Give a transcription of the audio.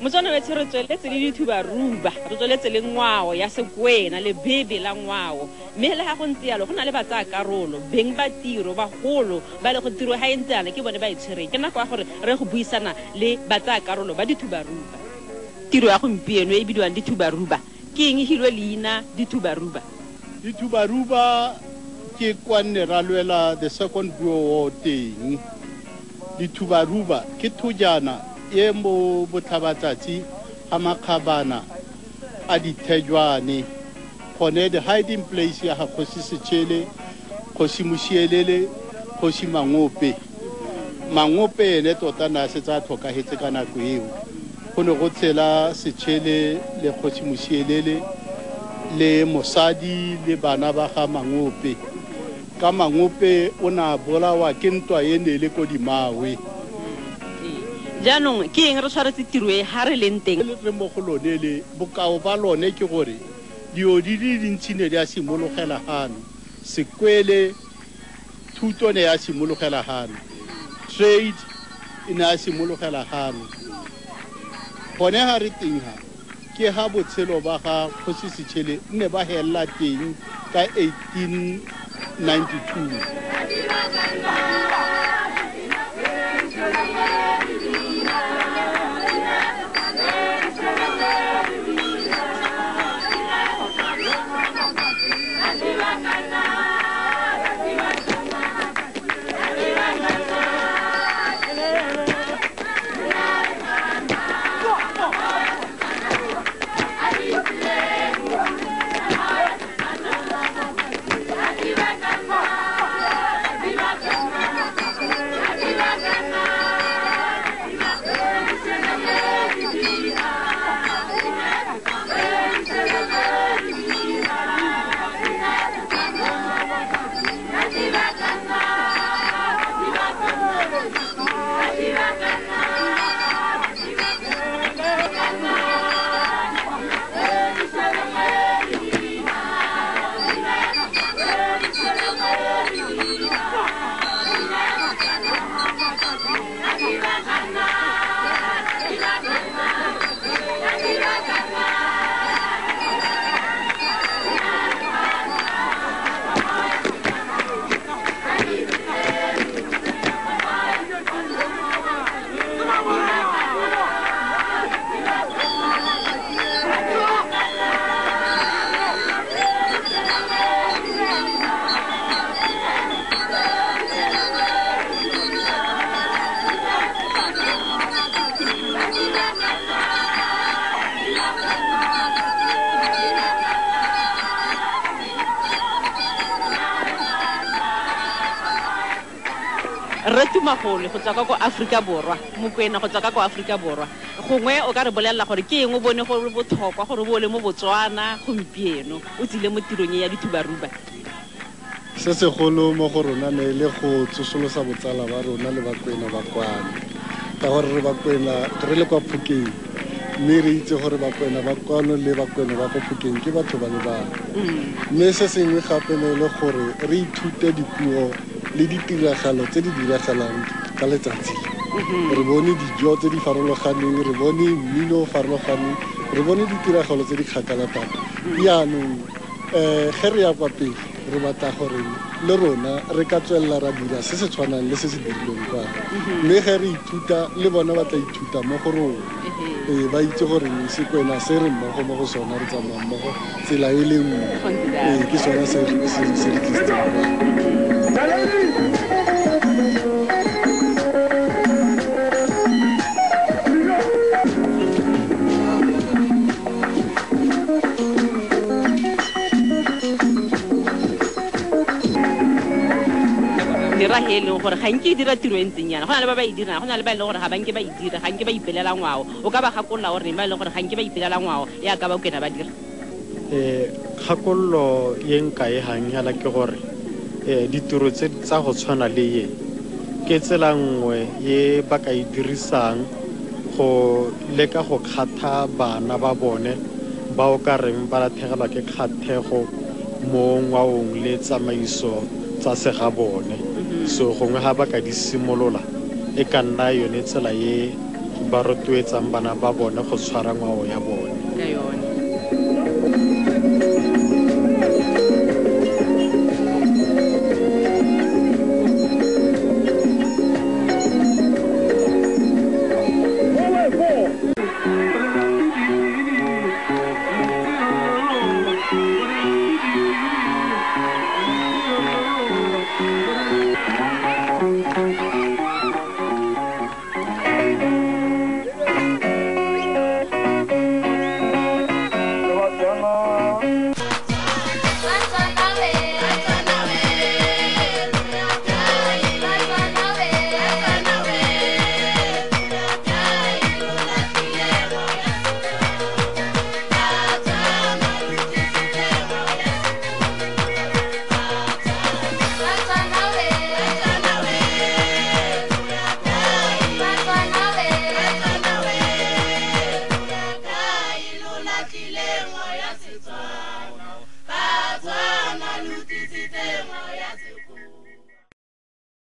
Motswana wetsho re tsweletse le dithubaruba, re tsweletse le ngwao ya Sekwena, lebebe la ngwao. Mme le ga go ntse yalo, go na le batsaya karolo, beng ba tiro, bagolo ba le go tiro ga e ntse yana ke bone ba e tshwereng. Ke nako ya gore re go buisana le batsaya karolo ba dithubaruba. Tiro ya gompieno e e bidiwang dithubaruba, ke eng e hilwe leina dithubaruba? Dithubaruba ke kwa nne ra lwela the second Boer War teng. Dithubaruba ke thojana e mo botlhabatsatsi ga makgabana a dithejwane, gone the hiding place ya ga Kgosi Sechele, Kgosi Mosielele, Kgosi Mangope. Mangope ene tota ne a setse a tlhokagetse ka nako eo. Go ne go tshela Sechele le Kgosi Mosielele le mosadi le bana ba ga Mangope. Ka Mangope o ne a bolawa ke ntwa e ne e le ko Dimawe. Jaanong ke eng re tshwaretse tiro e ha re leng teng? Le re mo go lone le, bokao ba lone ke gore dio di le dintsi ne di a simologela gano. Sekwele, thuto ne ya simologela gano. Trade e ne ya simologela gano. Gone ga re teng ha, ke ga botshelo ba ga Kgosi Sechele nne ba helela teng ka 1892. Rre Tumagole go tswa ka ko Aforika Borwa, Mokwena go tswa ka ko Aforika Borwa, gongwe o ka re bolelela gore ke eng o bone go le botlhokwa gore o bo o le mo Botswana gompieno, o tsile mo tirong e ya dithubaruba? Se segolo mo go rona ne e le go tsosolosa botsala ba rona le Bakwena ba kwano, ka gore re Bakwena re le kwa Phokeng, mme re itse gore Bakwena ba kwano le Bakwena ba ko Phokeng ke batho ba le bangwe. Mme se sengwe gape ne e le gore re ithute dipuo le ditiragalo tse di diragalang ka letsatsi le. Re bone dijo tse di farologaneng, re bone mmino o farologaneng, re bone ditiragalo tse di kgakala thata. Jaanong ge re ya kwa pele, re batla gore le rona re ka tswelela ra dira se se tshwanang le se se dirilweng kwa. Mme ge re ithuta, le bona ba tla ithuta mo go rona. Ba itse gore Sekwena se re mmogo mo go sona, re tsamaya mmogo tsela e le nngwe. Ke sona se re tlisitseng kwa. Dira he e leng gore ga nke e dira tiro e ntseng yana, go na le ba ba e dirang, go na le ba e leng gore ga ba nke ba e dira, ga nke ba ipelela ngwao. O ka ba gakolola o reng ba e leng gore ga nke ba ipelela ngwao yaka ba Bakwena ba dira? Kgakololo ye nka e gang hela ke gore ditiro tse tsa go tshwana le ye ke tsela nngwe ye ba ka e dirisang go leka go kgatha bana ba bone ba o ka reng ba latlhegelwa ke kgathego mo ngwaong le tsamaiso tsa sega bone. So gongwe ga ba ka di simolola e ka nna yone tsela ye ba rotloetsang bana ba bone go tshwara ngwao ya bone ka yone.